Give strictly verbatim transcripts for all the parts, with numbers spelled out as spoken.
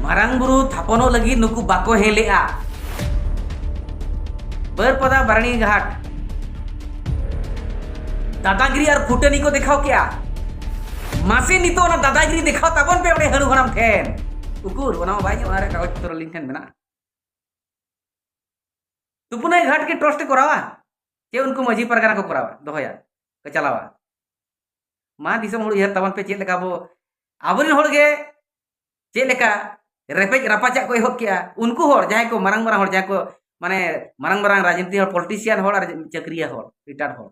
ᱢᱟᱨᱟᱝ ᱵᱩᱨᱩ ᱛᱷᱟᱯᱚᱱᱚᱜ ᱞᱟᱹᱜᱤᱫ ᱱᱩᱠᱩ ᱵᱟᱠᱚ ᱦᱮᱡ ᱞᱮᱜᱼᱟ᱾ ᱵᱟᱹᱨᱯᱟᱫᱟ ᱵᱟᱨᱱᱤ ᱜᱷᱟᱴ ᱫᱟᱫᱟᱜᱤᱨᱤ ᱟᱨ ᱯᱷᱩᱴᱟᱹᱱᱤ ᱠᱚ ᱫᱮᱠᱷᱟᱣ ᱠᱮᱜᱼᱟ᱾ ᱢᱟᱥᱮ ᱱᱤᱛᱚᱜ ᱚᱱᱟ ᱫᱟᱫᱟᱜᱤᱨᱤ ᱫᱮᱠᱷᱟᱣ ᱛᱟᱵᱚᱱ ᱯᱮ ᱚᱸᱰᱮ ᱦᱟᱹᱲᱩ ᱦᱟᱲᱟᱢ ᱴᱷᱮᱱ᱾ ᱩᱠᱩᱨ, ᱚᱱᱟ ᱢᱟ ᱵᱟᱭ ᱧᱟᱢᱚᱜᱼᱟ, ᱚᱱᱟ ᱨᱮᱭᱟᱜ ᱠᱟᱜᱚᱡᱽ ᱯᱚᱛᱨᱚ ᱟᱹᱞᱤᱧ ᱴᱷᱮᱱ ᱢᱮᱱᱟᱜᱼᱟ᱾ ᱛᱩᱯᱩᱱᱟᱹᱭ ᱜᱷᱟᱴ ᱠᱤ ᱴᱨᱟᱥᱴ ᱮ ᱠᱚᱨᱟᱣᱟ? ᱪᱮ ᱩᱱᱠᱩ ᱢᱟᱹᱡᱷᱤ ᱯᱟᱨᱜᱟᱱᱟ ᱠᱚ ᱠᱚᱨᱟᱣᱟ, ᱫᱚᱦᱚᱭᱟ, ᱠᱚ ᱪᱟᱞᱟᱣᱟ? ᱢᱟ ᱫᱤᱥᱚᱢ ᱦᱚᱲ ᱩᱭᱦᱟᱹᱨ ᱛᱟᱵᱚᱱ ᱯᱮ, ᱪᱮᱫ ᱞᱮᱠᱟ ᱟᱵᱚ, ᱟᱵᱚᱨᱮᱱ ᱦᱚᱲ ᱜᱮ ᱪᱮᱫ ᱞᱮᱠᱟ ᱨᱮᱯᱮᱡ ᱨᱟᱯᱟᱪᱟᱜ ᱠᱚ ᱮᱦᱚᱵ ᱠᱮᱜᱼᱟ᱾ ᱩᱱᱠᱩ ᱦᱚᱲ, ᱡᱟᱦᱟᱸᱭ ᱠᱚ ᱢᱟᱨᱟᱝ ᱢᱟᱨᱟᱝ ᱦᱚᱲ, ᱡᱟᱦᱟᱸᱭ ᱠᱚ ᱢᱟᱱᱮ ᱢᱟᱨᱟᱝ ᱢᱟᱨᱟᱝ ᱨᱟᱡᱽᱱᱤᱛᱤ ᱦᱚᱲ, ᱯᱚᱞᱤᱴᱤᱥᱤᱭᱟᱱ ᱦᱚᱲ ᱟᱨ ᱪᱟᱹᱠᱨᱤᱭᱟᱹ ᱦᱚᱲ, ᱨᱤᱴᱟᱭᱟᱨᱰ ᱦᱚᱲ,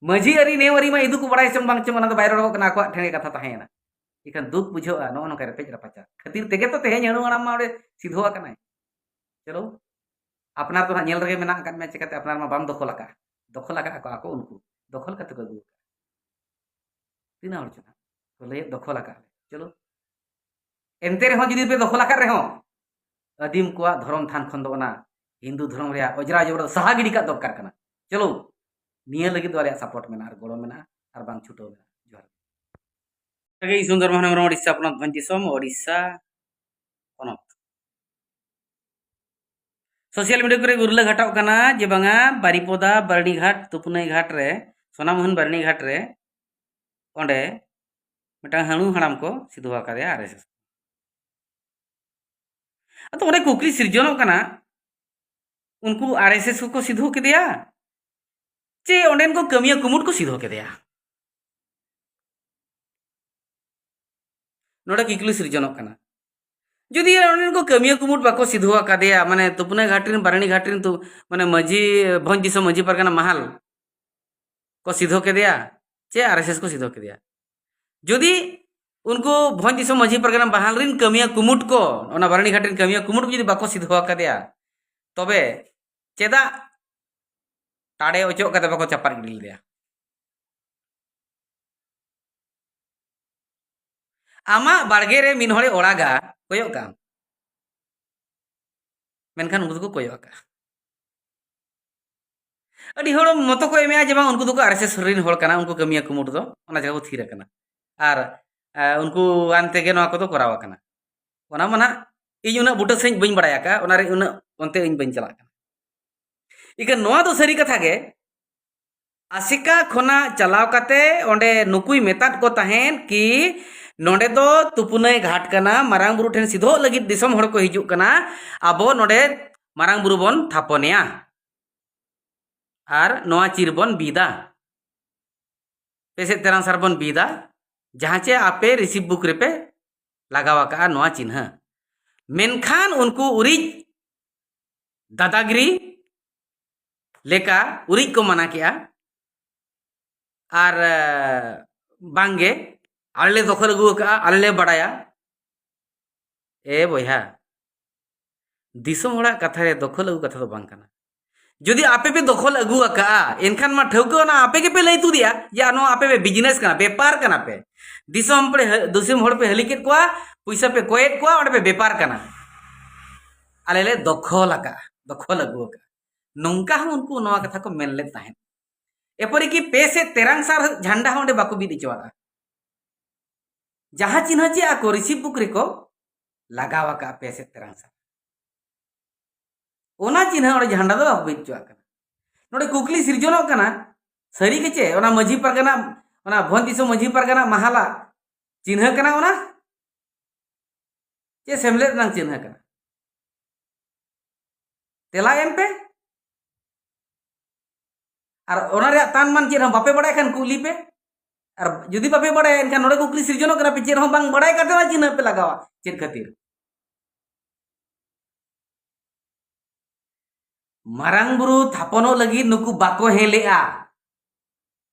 ᱢᱟᱹᱡᱷᱤ ᱟᱹᱨᱤ ᱱᱮᱣ ᱟᱹᱨᱤ ᱢᱟ ᱤᱫᱩ ᱠᱚ ᱵᱟᱲᱟᱭ ᱪᱚᱝ ᱵᱟᱝ ᱪᱚᱝ, ᱚᱱᱟ ᱫᱚ ᱵᱟᱭ ᱨᱚᱲᱚᱜ ᱠᱟᱱᱟ, ᱟᱠᱚᱣᱟᱜ ᱴᱷᱮᱱ ᱜᱮ ᱠᱟᱛᱷᱟ ᱛᱟᱦᱮᱸᱭᱮᱱᱟ᱾ ᱮᱱᱠᱷᱟᱱ ᱫᱩᱠ ᱵᱩᱡᱷᱟᱹᱜᱼᱟ, ᱱᱚᱜᱼᱚ ᱱᱚᱝᱠᱟ ᱨᱮᱯᱮᱡ ᱨᱟᱯᱟᱪᱟᱜ ᱠᱷᱟᱹᱛᱤᱨ ᱛᱮᱜᱮ ᱛᱚ ᱛᱮᱦᱮᱧ ᱦᱟᱹᱲᱩ ᱦᱟᱲᱟᱢ ᱢᱟ ᱚᱸᱰᱮ ᱥᱤᱫᱷᱩ ᱟᱠᱟᱱᱟᱭ᱾ ᱪᱚᱞᱚ, ᱟᱯᱱᱟᱨ ᱫᱚ ᱦᱟᱸᱜ ᱧᱮᱞ ᱨᱮᱜᱮ ᱢᱮᱱᱟᱜ ᱟᱠᱟᱫ ᱢᱮᱭᱟ, ᱪᱤᱠᱟᱹᱛᱮ ᱟᱯᱱᱟᱨ ᱢᱟ ᱵᱟᱢ ᱫᱚᱠᱷᱚᱞ ᱟᱠᱟᱫᱼᱟ? ᱫᱚᱠᱷᱚᱞ ᱟᱠᱟᱫ ᱟᱠᱚ, ᱟᱠᱚ ᱩᱱᱠᱩ ᱫᱚᱠᱷᱚᱞ ᱠᱟᱛᱮ ᱠᱚ ᱟᱹᱜᱩ ᱟᱠᱟᱫᱼᱟ᱾ ᱛᱤᱱᱟᱹᱜ ᱦᱚᱲ ᱪᱚ ᱦᱟᱸᱜ ᱠᱚ ᱞᱟᱹᱭᱮᱫ ᱫᱚᱠᱷᱚᱞ ᱟᱠᱟᱫ ᱞᱮ᱾ ᱪᱚᱞᱚ, ᱮᱱᱛᱮ ᱨᱮᱦᱚᱸ ᱡᱩᱫᱤ ᱯᱮ ᱫᱚᱠᱷᱚᱞ ᱟᱠᱟᱫ ᱨᱮᱦᱚᱸ, ᱟᱹᱫᱤᱢ ᱠᱚᱣᱟᱜ ᱫᱷᱚᱨᱚᱢ ᱛᱷᱟᱱ ᱠᱷᱚᱱ ᱫᱚ ᱚᱱᱟ ᱦᱤᱱᱫᱩ ᱫᱷᱚᱨᱚᱢ ᱨᱮᱭᱟᱜ ᱚᱡᱽᱨᱟ ᱡᱚᱵᱽᱨᱟ ᱫᱚ ᱥᱟᱦᱟ ᱜᱤᱰᱤ ᱠᱟᱜ ᱫᱚᱨᱠᱟᱨ ᱠᱟᱱᱟ᱾ ᱪᱚᱞᱚ, ᱱᱤᱭᱟᱹ ᱞᱟᱹᱜᱤᱫ ᱫᱚ ᱟᱞᱮᱭᱟᱜ ᱥᱟᱯᱳᱨᱴ ᱢᱮᱱᱟᱜᱼᱟ ᱟᱨ ᱜᱚᱲᱚ ᱢᱮᱱᱟᱜᱼᱟ ᱟᱨ ᱵᱟᱝ ᱪᱷᱩᱴᱟᱹᱣ ᱢᱮᱱᱟᱜᱼᱟ᱾ ᱡᱚᱦᱟᱨ ᱜᱮ᱾ ᱤᱥᱩᱱ ᱫᱷᱚᱨᱢᱚ ᱦᱮᱢᱵᱨᱚᱢ, ᱳᱰᱤᱥᱟ ᱯᱚᱱᱚᱛ ᱵᱷᱚᱸᱡᱽ ᱫᱤᱥᱚᱢ, ᱳᱰᱤᱥᱟ ᱯᱚᱱᱚᱛ᱾ ᱥᱳᱥᱟᱞ ᱢᱤᱰᱤᱭᱟ ᱠᱚᱨᱮ ᱩᱨᱞᱟᱹ ᱜᱷᱟᱴᱟᱜ ᱠᱟᱱᱟ ᱡᱮ ᱵᱟᱝᱟ, ᱵᱟᱨᱤᱯᱚᱫᱟ ᱵᱟᱨᱱᱤ ᱜᱷᱟᱴ, ᱛᱩᱯᱩᱱᱟᱹᱭ ᱜᱷᱟᱴ ᱨᱮ, ᱥᱳᱱᱟᱢᱳᱦᱚᱱ ᱵᱟᱨᱱᱤ ᱜᱷᱟᱴ ᱨᱮ, ᱚᱸᱰᱮ ᱢᱤᱫᱴᱟᱝ ᱦᱟᱹᱲᱩ ᱦᱟᱲᱟᱢ ᱠᱚ ᱥᱤᱫᱷᱩ ᱟᱠᱟᱫᱮᱭᱟ ᱟᱨ ᱮᱥ ᱮᱥ᱾ ᱟᱫᱚ ᱚᱸᱰᱮ ᱠᱩᱠᱞᱤ ᱥᱤᱨᱡᱚᱱᱚᱜ ᱠᱟᱱᱟ, ᱩᱱᱠᱩ ᱟᱨ ᱮᱥ ᱮᱥ ᱠᱚᱠᱚ ᱥᱤᱫᱷᱩ ᱠᱮᱫᱮᱭᱟ ᱪᱮ ᱚᱸᱰᱮᱱ ᱠᱚ ᱠᱟᱹᱢᱤᱭᱟᱹ ᱠᱩᱢᱩᱴ ᱠᱚ ᱥᱤᱫᱷᱩ ᱠᱮᱫᱮᱭᱟ? ᱱᱚᱰᱮ ᱠᱩᱠᱞᱤ ᱥᱤᱨᱡᱚᱱᱚᱜ ᱠᱟᱱᱟ᱾ ᱡᱩᱫᱤ ᱚᱸᱰᱮᱱ ᱠᱚ ᱠᱟᱹᱢᱤᱭᱟᱹ ᱠᱩᱢᱩᱴ ᱵᱟᱠᱚ ᱥᱤᱫᱷᱩ ᱟᱠᱟᱫᱮᱭᱟ, ᱢᱟᱱᱮ ᱛᱩᱯᱩᱱᱟᱹᱭ ᱜᱷᱟᱴ ᱨᱮᱱ, ᱵᱟᱨᱱᱤ ᱜᱷᱟᱴ ᱨᱮᱱ ᱛᱩ-, ᱢᱟᱱᱮ ᱢᱟᱹᱡᱷᱤ, ᱵᱷᱚᱸᱡᱽ ᱫᱤᱥᱚᱢ ᱢᱟᱹᱡᱷᱤ ᱯᱟᱨᱜᱟᱱᱟ ᱢᱟᱦᱟᱞ ᱠᱚ ᱥᱤᱫᱷᱩ ᱠᱮᱫᱮᱭᱟ ᱪᱮ ᱟᱨ ᱮᱥ ᱮᱥ ᱠᱚ ᱥᱤᱫᱷᱩ ᱠᱮᱫᱮᱭᱟ? ᱡᱩᱫᱤ ᱩᱱᱠᱩ ᱵᱷᱚᱸᱡᱽ ᱫᱤᱥᱚᱢ ᱢᱟᱹᱡᱷᱤ ᱯᱟᱨᱜᱟᱱᱟ ᱢᱟᱦᱟᱞ ᱨᱮᱱ ᱠᱟᱹᱢᱤᱭᱟᱹ ᱠᱩᱢᱩᱴ ᱠᱚ, ᱚᱱᱟ ᱵᱟᱨᱱᱤ ᱜᱷᱟᱴ ᱨᱮᱱ ᱠᱟᱹᱢᱤᱭᱟᱹ ᱠᱩᱢᱩᱴ ᱠᱚ ᱡᱩᱫᱤ ᱵᱟᱠᱚ ᱥᱤᱫᱷᱩ ᱟᱠᱟᱫᱮᱭᱟ, ᱛᱚᱵᱮ ᱪᱮᱫᱟᱜ ᱴᱟᱲᱮ ᱚᱪᱚᱜ ᱠᱟᱛᱮ ᱵᱟᱠᱚ ᱪᱟᱯᱟᱫ ᱜᱤᱰᱤ ᱞᱮᱫᱮᱭᱟ? ᱟᱢᱟᱜ ᱵᱟᱲᱜᱮ ᱨᱮ ᱢᱤᱫ ᱦᱚᱲᱮ ᱚᱲᱟᱜᱟ, ᱠᱚᱭᱚᱜ ᱠᱟᱜ ᱟᱢ, ᱢᱮᱱᱠᱷᱟᱱ ᱩᱱᱠᱩ ᱫᱚᱠᱚ ᱠᱚᱭᱚᱜ ᱟᱠᱟᱜᱼᱟ᱾ ᱟᱹᱰᱤ ᱦᱚᱲ ᱢᱚᱛᱚ ᱠᱚ ᱮᱢᱮᱜᱼᱟ ᱡᱮ ᱵᱟᱝ, ᱩᱱᱠᱩ ᱫᱚᱠᱚ ᱟᱨ ᱮᱥ ᱮᱥ ᱨᱮᱱ ᱦᱚᱲ ᱠᱟᱱᱟ, ᱩᱱᱠᱩ ᱠᱟᱹᱢᱤᱭᱟᱹ ᱠᱩᱢᱩᱴ ᱫᱚ, ᱚᱱᱟ ᱡᱟᱭᱜᱟ ᱠᱚ ᱛᱷᱤᱨ ᱟᱠᱟᱱᱟ᱾ ᱟᱨ ᱮ, ᱩᱱᱠᱩ ᱟᱱ ᱛᱮᱜᱮ ᱱᱚᱣᱟ ᱠᱚᱫᱚ ᱠᱚᱨᱟᱣ ᱟᱠᱟᱱᱟ᱾ ᱚᱱᱟ ᱢᱟ ᱱᱟᱜ ᱤᱧ ᱩᱱᱟᱹᱜ ᱵᱩᱴᱟᱹ ᱥᱟᱺᱦᱤᱡ ᱵᱟᱹᱧ ᱵᱟᱲᱟᱭ ᱟᱠᱟᱫᱼᱟ, ᱚᱱᱟ ᱨᱮ ᱩᱱᱟᱹᱜ ᱚᱱᱛᱮ ᱤᱧ ᱵᱟᱹᱧ ᱪᱟᱞᱟᱜ ᱠᱟᱱᱟ᱾ ᱤᱠᱷᱟᱹᱱ ᱱᱚᱣᱟ ᱫᱚ ᱥᱟᱹᱨᱤ ᱠᱟᱛᱷᱟ ᱜᱮ, ᱟᱥᱮᱠᱟ ᱠᱷᱚᱱᱟᱜ ᱪᱟᱞᱟᱣ ᱠᱟᱛᱮ ᱚᱸᱰᱮ ᱱᱩᱠᱩᱭ ᱢᱮᱛᱟᱫ ᱠᱚ ᱛᱟᱦᱮᱸᱫ ᱠᱤ ᱱᱚᱸᱰᱮ ᱫᱚ ᱛᱩᱯᱩᱱᱟᱹᱭ ᱜᱷᱟᱴ ᱠᱟᱱᱟ, ᱢᱟᱨᱟᱝ ᱵᱩᱨᱩ ᱴᱷᱮᱱ ᱥᱤᱫᱷᱚᱜ ᱞᱟᱹᱜᱤᱫ ᱫᱤᱥᱚᱢ ᱦᱚᱲ ᱠᱚ ᱦᱤᱡᱩᱜ ᱠᱟᱱᱟ, ᱟᱵᱚ ᱱᱚᱸᱰᱮ ᱢᱟᱨᱟᱝ ᱵᱩᱨᱩ ᱵᱚᱱ ᱛᱷᱟᱯᱚᱱᱮᱭᱟ ᱟᱨ ᱱᱚᱣᱟ ᱪᱤᱨ ᱵᱚᱱ ᱵᱤᱫᱟ, ᱯᱮ ᱥᱮᱫ ᱛᱮᱨᱟᱝ ᱥᱟᱨ ᱵᱚᱱ ᱵᱤᱫᱟ, ᱡᱟᱦᱟᱸ ᱪᱮ ᱟᱯᱮ ᱨᱤᱥᱤᱯ ᱵᱩᱠ ᱨᱮᱯᱮ ᱞᱟᱜᱟᱣ ᱟᱠᱟᱜᱼᱟ ᱱᱚᱣᱟ ᱪᱤᱱᱦᱟᱹ᱾ ᱢᱮᱱᱠᱷᱟᱱ ᱩᱱᱠᱩ ᱩᱨᱤᱡ ᱫᱟᱫᱟᱜᱤᱨᱤ ᱞᱮᱠᱟ ᱩᱨᱤᱡ ᱠᱚ ᱢᱟᱱᱟ ᱠᱮᱜᱼᱟ᱾ ᱟᱨ, ᱮ, ᱵᱟᱝᱜᱮ, ᱟᱞᱮ ᱞᱮ ᱫᱚᱠᱷᱚᱞ ᱟᱹᱜᱩ ᱟᱠᱟᱜᱼᱟ, ᱟᱞᱮ ᱞᱮ ᱵᱟᱲᱟᱭᱟ᱾ ᱮ ᱵᱚᱭᱦᱟ, ᱫᱤᱥᱚᱢ ᱦᱚᱲᱟᱜ ᱠᱟᱛᱷᱟ ᱨᱮ ᱫᱚᱠᱷᱚᱞ ᱟᱹᱜᱩ ᱠᱟᱛᱷᱟ ᱫᱚ ᱵᱟᱝ ᱠᱟᱱᱟ᱾ ᱡᱩᱫᱤ ᱟᱯᱮ ᱯᱮ ᱫᱚᱠᱷᱚᱞ ᱟᱹᱜᱩ ᱟᱠᱟᱜᱼᱟ, ᱮᱱᱠᱷᱟᱱ ᱢᱟ ᱴᱷᱟᱹᱣᱠᱟᱹ ᱚᱱᱟ ᱟᱯᱮ ᱜᱮᱯᱮ ᱞᱟᱹᱭ ᱛᱩᱫᱮᱜᱼᱟ ᱡᱮ ᱱᱚᱣᱟ ᱟᱯᱮ ᱯᱮ ᱵᱤᱡᱽᱱᱮᱥ ᱠᱟᱱᱟ, ᱵᱮᱯᱟᱨ ᱠᱟᱱᱟ ᱯᱮ᱾ ᱫᱤᱥᱚᱢ ᱯᱮ ᱦᱟᱹ-, ᱫᱤᱥᱚᱢ ᱦᱚᱲ ᱯᱮ ᱦᱟᱹᱞᱤ ᱠᱮᱫ ᱠᱚᱣᱟ, ᱯᱩᱭᱥᱟᱹ ᱯᱮ ᱠᱚᱭᱮᱫ ᱠᱚᱣᱟ, ᱚᱸᱰᱮ ᱯᱮ ᱵᱮᱯᱟᱨ ᱠᱟᱱᱟ᱾ ᱟᱞᱮ ᱞᱮ ᱫᱚᱠᱷᱚᱞ ᱟᱠᱟᱜᱼᱟ, ᱫᱚᱠᱷᱚᱞ ᱟᱹᱜᱩ ᱟᱠᱟᱜᱼᱟ᱾ ᱱᱚᱝᱠᱟ ᱦᱚᱸ ᱩᱱᱠᱩ ᱱᱚᱣᱟ ᱠᱟᱛᱷᱟ ᱠᱚ ᱢᱮᱱ ᱞᱮᱫ ᱛᱟᱦᱮᱸᱫ᱾ ᱮᱯᱚᱨᱤᱠᱤ ᱯᱮ ᱥᱮᱫ ᱛᱮᱨᱟᱝ ᱥᱟᱨ ᱡᱷᱟᱱᱰᱟ ᱦᱚᱸ ᱚᱸᱰᱮ ᱵᱟᱠᱚ ᱵᱤᱫ ᱦᱚᱪᱚᱣᱟᱜᱼᱟ᱾ ᱡᱟᱦᱟᱸ ᱪᱤᱱᱦᱟᱹ ᱪᱮᱫ ᱟᱠᱚ ᱨᱤᱥᱤᱯ ᱵᱩᱠ ᱨᱮᱠᱚ ᱞᱟᱜᱟᱣ ᱟᱠᱟᱫᱼᱟ ᱯᱮ ᱥᱮᱫ ᱛᱮᱨᱟᱝ ᱥᱟᱨ, ᱚᱱᱟ ᱪᱤᱱᱦᱟᱹ ᱚᱸᱰᱮ ᱡᱷᱟᱱᱰᱟ ᱫᱚ ᱵᱟᱠᱚ ᱵᱤᱫ ᱦᱚᱪᱚᱣᱟᱜ ᱠᱟᱱᱟ᱾ ᱱᱚᱰᱮ ᱠᱩᱠᱞᱤ ᱥᱤᱨᱡᱚᱱᱚᱜ ᱠᱟᱱᱟ, ᱥᱟᱹᱨᱤ ᱜᱮ ᱪᱮ ᱚᱱᱟ ᱢᱟᱹᱡᱷᱤ ᱯᱟᱨᱜᱟᱱᱟ, ᱚᱱᱟ ᱵᱷᱚᱸᱡᱽ ᱫᱤᱥᱚᱢ ᱢᱟᱹᱡᱷᱤ ᱯᱟᱨᱜᱟᱱᱟ ᱢᱟᱦᱟᱞᱟ ᱪᱤᱱᱦᱟᱹ ᱠᱟᱱᱟ ᱚᱱᱟ? ᱪᱮ ᱥᱮᱢᱞᱮᱫ ᱨᱮᱱᱟᱜ ᱪᱤᱱᱦᱟᱹ ᱠᱟᱱᱟ? ᱛᱮᱞᱟ ᱮᱢ ᱯᱮ᱾ ᱟᱨ ᱚᱱᱟ ᱨᱮᱭᱟᱜ ᱛᱟᱱ ᱢᱟᱱ ᱪᱮᱫ ᱦᱚᱸ ᱵᱟᱯᱮ ᱵᱟᱲᱟᱭ ᱠᱷᱟᱱ ᱠᱩᱞᱤ ᱯᱮ᱾ ᱟᱨ ᱡᱩᱫᱤ ᱵᱟᱯᱮ ᱵᱟᱲᱟᱭᱟ, ᱮᱱᱠᱷᱟᱱ ᱱᱚᱰᱮ ᱠᱩᱠᱞᱤ ᱥᱤᱨᱡᱚᱱᱚᱜ ᱠᱟᱱᱟ, ᱟᱯᱮ ᱪᱮᱫ ᱦᱚᱸ ᱵᱟᱝ ᱵᱟᱲᱟᱭ ᱠᱟᱛᱮ ᱚᱱᱟ ᱪᱤᱱᱦᱟᱹ ᱯᱮ ᱞᱟᱜᱟᱣᱟ, ᱪᱮᱫ ᱠᱷᱟᱹᱛᱤᱨ? ᱢᱟᱨᱟᱝ ᱵᱩᱨᱩ ᱛᱷᱟᱯᱚᱱᱚᱜ ᱞᱟᱹᱜᱤᱫ ᱱᱩᱠᱩ ᱵᱟᱠᱚ ᱦᱮᱸ ᱞᱮᱜᱼᱟ,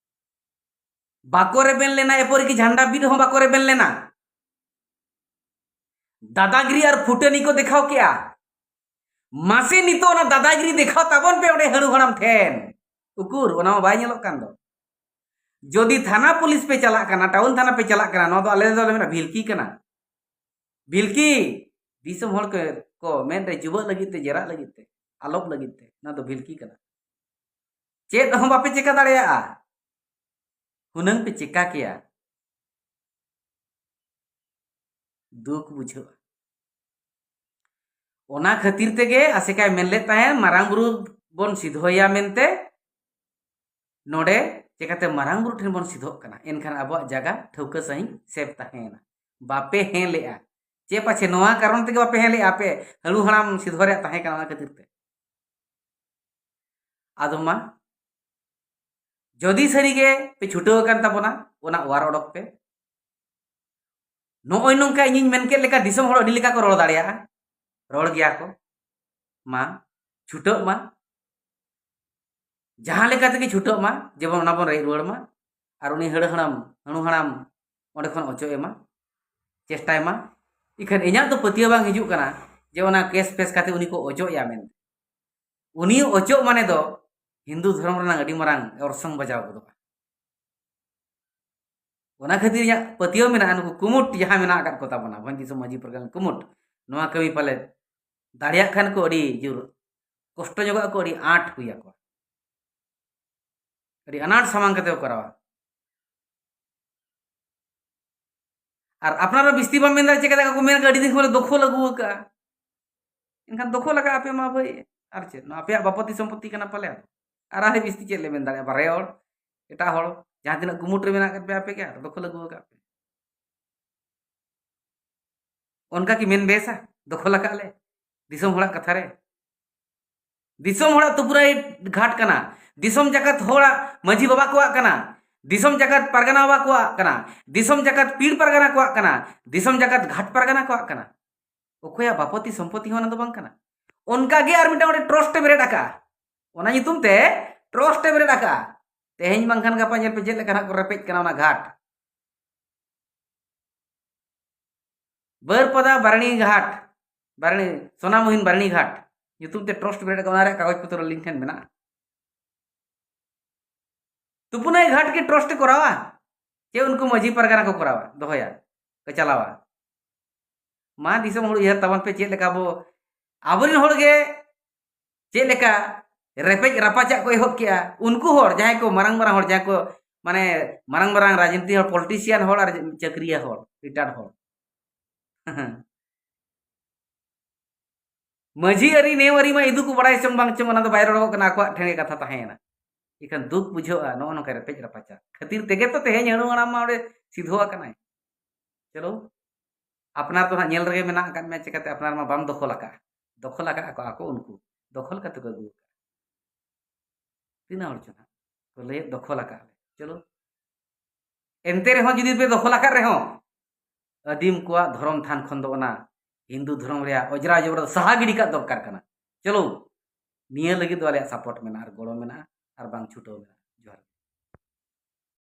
ᱵᱟᱠᱚ ᱨᱮᱵᱮᱱ ᱞᱮᱱᱟ, ᱮᱯᱚᱨᱤᱠᱤ ᱡᱷᱟᱱᱰᱟ ᱵᱤᱫ ᱦᱚᱸ ᱵᱟᱠᱚ ᱨᱮᱵᱮᱱ ᱞᱮᱱᱟ᱾ ᱫᱟᱫᱟᱜᱤᱨᱤ ᱟᱨ ᱯᱷᱩᱴᱟᱹᱱᱤ ᱠᱚ ᱫᱮᱠᱷᱟᱣ ᱠᱮᱜᱼᱟ᱾ ᱢᱟᱥᱮ ᱱᱤᱛᱚᱜ ᱚᱱᱟ ᱫᱟᱫᱟᱜᱤᱨᱤ ᱫᱮᱠᱷᱟᱣ ᱛᱟᱵᱚᱱ ᱯᱮ ᱚᱸᱰᱮ ᱦᱟᱹᱲᱩ ᱦᱟᱲᱟᱢ ᱴᱷᱮᱱ᱾ ᱩᱠᱩᱨ, ᱚᱱᱟ ᱢᱟ ᱵᱟᱭ ᱧᱮᱞᱚᱜ ᱠᱟᱱ ᱫᱚ᱾ ᱡᱩᱫᱤ ᱛᱷᱟᱱᱟ ᱯᱩᱞᱤᱥ ᱯᱮ ᱪᱟᱞᱟᱜ ᱠᱟᱱᱟ, ᱴᱟᱣᱩᱱ ᱛᱷᱟᱱᱟ ᱯᱮ ᱪᱟᱞᱟᱜ ᱠᱟᱱᱟ, ᱱᱚᱣᱟ ᱫᱚ ᱟᱞᱮ ᱫᱚᱞᱮ ᱢᱮᱱᱟ ᱵᱷᱤᱞᱠᱤ ᱠᱟᱱᱟ᱾ ᱵᱷᱤᱞᱠᱤ, ᱫᱤᱥᱚᱢ ᱦᱚᱲ ᱠᱚ, ᱠᱚ ᱢᱮᱱ ᱨᱮ ᱡᱩᱵᱟᱹᱜ ᱞᱟᱹᱜᱤᱫ ᱛᱮ, ᱡᱮᱨᱟᱜ ᱞᱟᱹᱜᱤᱫ ᱛᱮ, ᱟᱞᱚᱯ ᱞᱟᱹᱜᱤᱫ ᱛᱮ, ᱱᱚᱣᱟ ᱫᱚ ᱵᱷᱤᱞᱠᱤ ᱠᱟᱱᱟ᱾ ᱪᱮᱫ ᱦᱚᱸ ᱵᱟᱯᱮ ᱪᱮᱠᱟ ᱫᱟᱲᱮᱭᱟᱜᱼᱟ᱾ ᱦᱩᱱᱟᱹᱝ ᱯᱮ ᱪᱮᱠᱟ ᱠᱮᱭᱟ᱾ ᱫᱩᱠ ᱵᱩᱡᱷᱟᱹᱜᱼᱟ᱾ ᱚᱱᱟ ᱠᱷᱟᱹᱛᱤᱨ ᱛᱮᱜᱮ ᱟᱥᱮᱠᱟᱭ ᱢᱮᱱ ᱞᱮᱫ ᱛᱟᱦᱮᱸᱫ, ᱢᱟᱨᱟᱝ ᱵᱩᱨᱩ ᱵᱚᱱ ᱥᱤᱫᱷᱚᱭᱟ ᱢᱮᱱᱛᱮ᱾ ᱱᱚᱰᱮ ᱪᱮᱠᱟᱛᱮ ᱢᱟᱨᱟᱝ ᱵᱩᱨᱩ ᱴᱷᱮᱱ ᱵᱚᱱ ᱥᱤᱫᱷᱚᱜ ᱠᱟᱱᱟ? ᱮᱱᱠᱷᱟᱱ ᱟᱵᱚᱣᱟᱜ ᱡᱟᱭᱜᱟ ᱴᱷᱟᱹᱣᱠᱟᱹ ᱥᱟᱺᱦᱤᱡ ᱥᱮᱵᱷ ᱛᱟᱦᱮᱸᱭᱮᱱᱟ᱾ ᱵᱟᱯᱮ ᱦᱮᱸ ᱞᱮᱜᱼᱟ᱾ ᱪᱮ ᱯᱟᱪᱷᱮ ᱱᱚᱣᱟ ᱠᱟᱨᱚᱱ ᱛᱮᱜᱮ ᱵᱟᱯᱮ ᱦᱮᱸ ᱞᱮᱜᱼᱟ? ᱟᱯᱮ ᱦᱟᱹᱲᱩ ᱦᱟᱲᱟᱢ ᱥᱤᱫᱷᱚ ᱨᱮᱭᱟᱜ ᱛᱟᱦᱮᱸ ᱠᱟᱱᱟ, ᱚᱱᱟ ᱠᱷᱟᱹᱛᱤᱨ ᱛᱮ᱾ ᱟᱫᱚ ᱢᱟ, ᱡᱚᱫᱤ ᱥᱟᱹᱨᱤᱜᱮ ᱯᱮ ᱪᱷᱩᱴᱟᱹᱣ ᱟᱠᱟᱱ ᱛᱟᱵᱚᱱᱟ, ᱚᱱᱟ ᱚᱣᱟᱨ ᱚᱰᱚᱠ ᱯᱮ᱾ ᱱᱚᱜᱼᱚᱭ ᱱᱚᱝᱠᱟ ᱤᱧᱤᱧ ᱢᱮᱱ ᱠᱮᱫ ᱞᱮᱠᱟ ᱫᱤᱥᱚᱢ ᱦᱚᱲ ᱟᱹᱰᱤ ᱞᱮᱠᱟ ᱠᱚ ᱨᱚᱲ ᱫᱟᱲᱮᱭᱟᱜᱼᱟ, ᱨᱚᱲ ᱜᱮᱭᱟ ᱠᱚ᱾ ᱢᱟ, ᱪᱷᱩᱴᱟᱹᱜ ᱢᱟ, ᱡᱟᱦᱟᱸ ᱞᱮᱠᱟ ᱛᱮᱜᱮ ᱪᱷᱩᱴᱟᱹᱜ ᱢᱟ, ᱡᱮᱢᱚᱱ ᱚᱱᱟ ᱵᱚᱱ ᱨᱮᱡ ᱨᱩᱣᱟᱹᱲ ᱢᱟ᱾ ᱟᱨ ᱩᱱᱤ ᱦᱟᱹᱲᱩ ᱦᱟᱲᱟᱢ, ᱦᱟᱹᱲᱩ ᱦᱟᱲᱟᱢ ᱚᱸᱰᱮ ᱠᱷᱚᱱ ᱚᱪᱚᱜ ᱮᱢᱟ, ᱪᱮᱥᱴᱟᱭ ᱢᱟ᱾ ᱤᱠᱷᱟᱹᱱ ᱤᱧᱟᱹᱜ ᱫᱚ ᱯᱟᱹᱛᱭᱟᱹᱣ ᱵᱟᱝ ᱦᱤᱡᱩᱜ ᱠᱟᱱᱟ ᱡᱮ ᱚᱱᱟ ᱠᱮᱥ ᱯᱷᱮᱥ ᱠᱟᱛᱮ ᱩᱱᱤ ᱠᱚ ᱚᱪᱚᱜ ᱮᱭᱟ ᱢᱮᱱᱛᱮ᱾ ᱩᱱᱤ ᱚᱪᱚᱜ ᱢᱟᱱᱮ ᱫᱚ ᱦᱤᱱᱫᱩ ᱫᱷᱚᱨᱚᱢ ᱨᱮᱱᱟᱜ ᱟᱹᱰᱤ ᱢᱟᱨᱟᱝ ᱚᱨᱥᱚᱝ ᱵᱟᱡᱟᱣ ᱜᱚᱫᱚᱜᱼᱟ᱾ ᱚᱱᱟ ᱠᱷᱟᱹᱛᱤᱨ ᱤᱧᱟᱹᱜ ᱯᱟᱹᱛᱭᱟᱹᱣ ᱢᱮᱱᱟᱜᱼᱟ, ᱱᱩᱠᱩ ᱠᱩᱢᱩᱴ ᱡᱟᱦᱟᱸ ᱢᱮᱱᱟᱜ ᱟᱠᱟᱫ ᱠᱚ ᱛᱟᱵᱚᱱᱟ, ᱵᱷᱚᱸᱡᱽ ᱫᱤᱥᱚᱢ ᱢᱟᱹᱡᱷᱤ ᱯᱟᱨᱜᱟᱱᱟ ᱠᱩᱢᱩᱴ, ᱱᱚᱣᱟ ᱠᱟᱹᱢᱤ ᱯᱟᱞᱮ ᱫᱟᱲᱮᱭᱟᱜ ᱠᱷᱟᱱ ᱠᱚ ᱟᱹᱰᱤ ᱡᱳᱨ ᱠᱚᱥᱴᱚ ᱧᱚᱜᱚᱜ ᱟᱠᱚ, ᱟᱹᱰᱤ ᱟᱸᱴ ᱦᱩᱭ ᱟᱠᱚᱣᱟ, ᱟᱹᱰᱤ ᱟᱱᱟᱴ ᱥᱟᱢᱟᱝ ᱠᱟᱛᱮ ᱠᱚ ᱠᱚᱨᱟᱣᱟ᱾ ᱟᱨ ᱟᱯᱱᱟᱨ ᱦᱚᱸ ᱵᱤᱥᱛᱤ ᱵᱟᱢ ᱢᱮᱱ ᱫᱟᱲᱮᱭᱟᱜᱼᱟ, ᱪᱮᱠᱟ ᱫᱟᱠᱟ ᱠᱚ ᱢᱮᱱ ᱠᱟᱜᱼᱟ, ᱟᱹᱰᱤ ᱫᱤᱱ ᱠᱷᱚᱱ ᱞᱮ ᱫᱚᱠᱷᱚᱞ ᱟᱹᱜᱩ ᱟᱠᱟᱫᱼᱟ᱾ ᱮᱱᱠᱷᱟᱱ ᱫᱚᱠᱷᱚᱞ ᱟᱠᱟᱫ ᱟᱯᱮ ᱢᱟ ᱵᱷᱟᱹᱭ, ᱟᱨ ᱪᱮᱫ, ᱱᱚᱣᱟ ᱟᱯᱮᱭᱟᱜ ᱵᱟᱯᱚᱛᱤ ᱥᱚᱢᱯᱚᱛᱤ ᱠᱟᱱᱟ ᱯᱟᱞᱮ᱾ ᱟᱨ ᱟᱨᱦᱚᱸ ᱵᱤᱥᱛᱤ ᱪᱮᱫ ᱞᱮ ᱢᱮᱱ ᱫᱟᱲᱮᱭᱟᱜᱼᱟ, ᱵᱟᱨᱭᱟ ᱦᱚᱲ, ᱮᱴᱟᱜ ᱦᱚᱲ, ᱡᱟᱦᱟᱸ ᱛᱤᱱᱟᱹᱜ ᱠᱩᱢᱩᱴ ᱨᱮ ᱢᱮᱱᱟᱜ ᱟᱠᱟᱫ ᱯᱮᱭᱟ ᱟᱯᱮ ᱜᱮ, ᱟᱨ ᱫᱚᱠᱷᱚᱞ ᱟᱹᱜᱩ ᱟᱠᱟᱫ ᱯᱮ᱾ ᱚᱱᱠᱟ ᱠᱤ ᱢᱮᱱ ᱵᱮᱥᱟ? ᱫᱚᱠᱷᱚᱞ ᱟᱠᱟᱫ ᱞᱮ ᱫᱤᱥᱚᱢ ᱦᱚᱲᱟᱜ ᱠᱟᱛᱷᱟ ᱨᱮ᱾ ᱫᱤᱥᱚᱢ ᱦᱚᱲᱟᱜ ᱛᱩᱯᱩᱨᱟᱭ ᱜᱷᱟᱴ ᱠᱟᱱᱟ, ᱫᱤᱥᱚᱢ ᱡᱟᱠᱟᱛ ᱦᱚᱲᱟᱜ ᱢᱟᱹᱡᱷᱤ ᱵᱟᱵᱟ ᱠᱚᱣᱟᱜ ᱠᱟᱱᱟ, ᱫᱤᱥᱚᱢ ᱡᱟᱠᱟᱛ ᱯᱟᱨᱜᱟᱱᱟ ᱵᱟᱵᱟ ᱠᱚᱣᱟᱜ ᱠᱟᱱᱟ, ᱫᱤᱥᱚᱢ ᱡᱟᱠᱟᱛ ᱯᱤᱲ ᱯᱟᱨᱜᱟᱱᱟ ᱠᱚᱣᱟᱜ ᱠᱟᱱᱟ, ᱫᱤᱥᱚᱢ ᱡᱟᱠᱟᱛ ᱜᱷᱟᱴ ᱯᱟᱨᱜᱟᱱᱟ ᱠᱚᱣᱟᱜ ᱠᱟᱱᱟ᱾ ᱚᱠᱚᱭᱟᱜ ᱵᱟᱯᱚᱛᱤ ᱥᱚᱢᱯᱚᱛᱤ ᱦᱚᱸ ᱚᱱᱟ ᱫᱚ ᱵᱟᱝ ᱠᱟᱱᱟ᱾ ᱚᱱᱠᱟ ᱜᱮ ᱟᱨ ᱢᱤᱫᱴᱟᱝ ᱚᱸᱰᱮ ᱴᱨᱟᱥᱴ ᱮ ᱵᱮᱨᱮᱫ ᱟᱠᱟᱫᱼᱟ, ᱚᱱᱟ ᱧᱩᱛᱩᱢ ᱛᱮ ᱴᱨᱟᱥᱴ ᱮ ᱵᱮᱨᱮᱫ ᱟᱠᱟᱫᱼᱟ᱾ ᱛᱮᱦᱮᱧ ᱵᱟᱝᱠᱷᱟᱱ ᱜᱟᱯᱟ ᱧᱮᱞ ᱯᱮ ᱪᱮᱫ ᱞᱮᱠᱟ ᱱᱟᱦᱟᱜ ᱠᱚ ᱨᱮᱯᱮᱡ ᱠᱟᱱᱟ ᱚᱱᱟ ᱜᱷᱟᱴ᱾ ᱵᱟᱹᱨᱯᱟᱫᱟ ᱵᱟᱨᱱᱤ ᱜᱷᱟᱴ, ᱵᱟᱨᱱᱤ, ᱥᱳᱱᱟᱢᱩᱦᱤᱱ ᱵᱟᱨᱱᱤ ᱜᱷᱟᱴ ᱧᱩᱛᱩᱢ ᱛᱮ ᱴᱨᱟᱥᱴ ᱵᱮᱨᱮᱫ ᱟᱠᱟᱫ, ᱚᱱᱟ ᱨᱮᱭᱟᱜ ᱠᱟᱜᱚᱡᱽ ᱯᱚᱛᱨᱚ ᱟᱹᱞᱤᱧ ᱴᱷᱮᱱ ᱢᱮᱱᱟᱜᱼᱟ᱾ ᱛᱩᱯᱩᱱᱟᱭ ᱜᱷᱟᱴ ᱜᱮ ᱴᱨᱟᱥᱴ ᱮ ᱠᱚᱨᱟᱣᱟ, ᱪᱮ ᱩᱱᱠᱩ ᱢᱟᱹᱡᱷᱤ ᱯᱟᱨᱜᱟᱱᱟ ᱠᱚ ᱠᱚᱨᱟᱣᱟ, ᱫᱚᱦᱚᱭᱟ, ᱠᱚ ᱪᱟᱞᱟᱣᱟ? ᱢᱟ ᱫᱤᱥᱚᱢ ᱦᱚᱲ ᱩᱭᱦᱟᱹᱨ ᱛᱟᱵᱚᱱ ᱯᱮ, ᱪᱮᱫ ᱞᱮᱠᱟ ᱟᱵᱚ, ᱟᱵᱚᱨᱮᱱ ᱦᱚᱲ ᱜᱮ ᱪᱮᱫ ᱞᱮᱠᱟ ᱨᱮᱯᱮᱡ ᱨᱟᱯᱟᱪᱟᱜ ᱠᱚ ᱮᱦᱚᱵ ᱠᱮᱜᱼᱟ, ᱩᱱᱠᱩ ᱦᱚᱲ ᱡᱟᱦᱟᱸᱭ ᱠᱚ ᱢᱟᱨᱟᱝ ᱢᱟᱨᱟᱝ ᱦᱚᱲ, ᱡᱟᱦᱟᱸᱭ ᱠᱚ ᱢᱟᱱᱮ ᱢᱟᱨᱟᱝ ᱢᱟᱨᱟᱝ ᱨᱟᱡᱽᱱᱤᱛᱤ ᱦᱚᱲ, ᱯᱚᱞᱤᱴᱤᱥᱤᱭᱟᱱ ᱦᱚᱲ ᱟᱨ ᱪᱟᱹᱠᱨᱤᱭᱟᱹ ᱦᱚᱲ, ᱨᱤᱴᱟᱭᱟᱨᱰ ᱦᱚᱲ, ᱢᱟᱹᱡᱷᱤ ᱟᱹᱨᱤ ᱱᱮᱣ ᱟᱹᱨᱤ ᱢᱟ ᱤᱫᱩ ᱠᱚ ᱵᱟᱲᱟᱭ ᱪᱚᱝ ᱵᱟᱝ ᱪᱚᱝ, ᱚᱱᱟ ᱫᱚ ᱵᱟᱭ ᱨᱚᱲᱚᱜ ᱠᱟᱱᱟ, ᱟᱠᱚᱣᱟᱜ ᱴᱷᱮᱱ ᱜᱮ ᱠᱟᱛᱷᱟ ᱛᱟᱦᱮᱸᱭᱮᱱᱟ᱾ ᱤᱠᱷᱟᱹᱱ ᱫᱩᱠ ᱵᱩᱡᱷᱟᱹᱜᱼᱟ ᱱᱚᱜᱼᱚ ᱱᱚᱝᱠᱟ ᱨᱮᱯᱮᱡ ᱨᱟᱯᱟᱪᱟᱜ ᱠᱷᱟᱹᱛᱤᱨ ᱛᱮᱜᱮ ᱛᱚ ᱛᱮᱦᱮᱧ ᱦᱟᱹᱬᱩ ᱦᱟᱲᱟᱢ ᱢᱟ ᱚᱸᱰᱮ ᱥᱤᱫᱷᱳ ᱟᱠᱟᱱᱟᱭ᱾ ᱪᱚᱞᱚ, ᱟᱯᱱᱟᱨ ᱫᱚ ᱦᱟᱸᱜ ᱧᱮᱞ ᱨᱮᱜᱮ ᱢᱮᱱᱟᱜ ᱟᱠᱟᱫ ᱢᱮᱭᱟ, ᱪᱤᱠᱟᱹᱛᱮ ᱟᱯᱱᱟᱨ ᱢᱟ ᱵᱟᱢ ᱫᱚᱠᱷᱚᱞ ᱟᱠᱟᱫᱼᱟ᱾ ᱫᱚᱠᱷᱚᱞ ᱟᱠᱟᱫ ᱟᱠᱚ ᱟᱠᱚ ᱩᱱᱠᱩ, ᱫᱚᱠᱷᱚᱞ ᱠᱟᱛᱮ ᱠᱚ ᱟᱹᱜᱩ ᱟᱠᱟᱫᱼᱟ᱾ ᱛᱤᱱᱟᱹᱜ ᱦᱚᱲ ᱪᱚ ᱦᱟᱸᱜ ᱠᱚ ᱞᱟᱹᱭᱮᱫ ᱫᱚᱠᱷᱚᱞ ᱟᱠᱟᱫ ᱞᱮ᱾ ᱪᱚᱞᱚ, ᱮᱱᱛᱮ ᱨᱮᱦᱚᱸ ᱡᱩᱫᱤ ᱯᱮ ᱫᱚᱠᱷᱚᱞ ᱟᱠᱟᱫ ᱨᱮᱦᱚᱸ, ᱟᱹᱫᱤᱢ ᱠᱚᱣᱟᱜ ᱫᱷᱚᱨᱚᱢ ᱛᱷᱟᱱ ᱠᱷᱚᱱ ᱫᱚ ᱚᱱᱟ ᱦᱤᱱᱫᱩ ᱫᱷᱚᱨᱚᱢ ᱨᱮᱭᱟᱜ ᱚᱡᱽᱨᱟ ᱡᱚᱵᱽᱨᱟ ᱫᱚ ᱥᱟᱦᱟ ᱜᱤᱰᱤ ᱠᱟᱜ ᱫᱚᱨᱠᱟᱨ ᱠᱟᱱᱟ᱾ ᱪᱚᱞᱚ, ᱱᱤᱭᱟᱹ ᱞᱟᱹᱜᱤᱫ ᱫᱚ ᱟᱞᱮᱭᱟᱜ ᱥᱟᱯᱳᱨᱴ ᱢᱮᱱᱟᱜᱼᱟ ᱟᱨ ᱜᱚᱲᱚ ᱢᱮᱱᱟᱜᱼᱟ ᱟᱨ ᱵᱟᱝ ᱪᱷᱩᱴᱟᱹᱣ ᱢᱮᱱᱟᱜᱼᱟ᱾